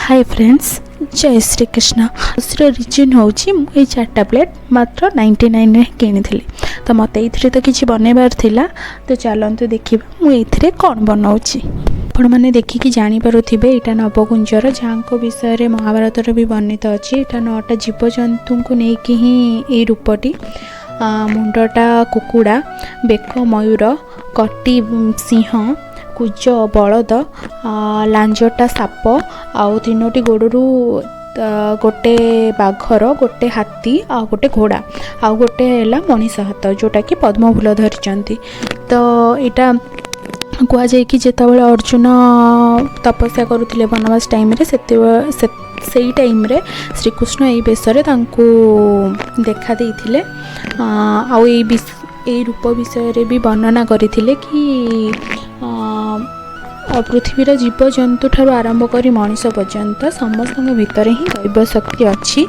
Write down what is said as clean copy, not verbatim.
ହାଏ friends, ଜୟ ଶ୍ରୀକୃଷ୍ଣ। ଖୁସିର reason ହେଉଛି, ମୁଁ ଏଇ ଚାରିଟା ପ୍ଲେଟ୍ ମାତ୍ର 99ରେ କିଣିଥିଲି। ତ ମୋତେ ଏଇଥିରେ ତ କିଛି ବନେଇବାର ଥିଲା। ତ ଚାଲନ୍ତୁ ଦେଖିବା ମୁଁ ଏଇଥିରେ କ'ଣ ବନଉଛି। ଆପଣମାନେ ଦେଖିକି ଜାଣିପାରୁଥିବେ, ଏଇଟା ନବକୁଞ୍ଜର, ଯାହାଙ୍କ ବିଷୟରେ ମହାଭାରତରେ ବି ବର୍ଣ୍ଣିତ ଅଛି। ଏଇଟା ନଅଟା ଜୀବଜନ୍ତୁଙ୍କୁ ନେଇକି ହିଁ ଏଇ ରୂପଟି। ମୁଣ୍ଡଟା କୁକୁଡ଼ା, ବେକ ମୟୂର, କଟି ସିଂହ, କୁଜ ବଳଦ, ଲାଞ୍ଜଟା ସାପ ଆଉ ତିନୋଟି ଗୋଡ଼ରୁ ଗୋଟେ ବାଘର, ଗୋଟେ ହାତୀ ଆଉ ଗୋଟେ ଘୋଡ଼ା ଆଉ ଗୋଟେ ହେଲା ମଣିଷ ହାତ, ଯେଉଁଟାକି ପଦ୍ମ ଫୁଲ ଧରିଛନ୍ତି। ତ ଏଇଟା କୁହାଯାଏ କି ଯେତେବେଳେ ଅର୍ଜୁନ ତପସ୍ୟା କରୁଥିଲେ ବନବାସ ଟାଇମ୍ରେ, ସେତେବେଳେ ସେଇ ଟାଇମ୍ରେ ଶ୍ରୀକୃଷ୍ଣ ଏଇ ବେଶରେ ତାଙ୍କୁ ଦେଖା ଦେଇଥିଲେ ଆଉ ଏଇ ରୂପ ବିଷୟରେ ବି ବର୍ଣ୍ଣନା କରିଥିଲେ କି ପୃଥିବୀର ଜୀବଜନ୍ତୁ ଠାରୁ ଆରମ୍ଭ କରି ମଣିଷ ପର୍ଯ୍ୟନ୍ତ ସମସ୍ତଙ୍କ ଭିତରେ ହିଁ ଦୈବ ଶକ୍ତି ଅଛି।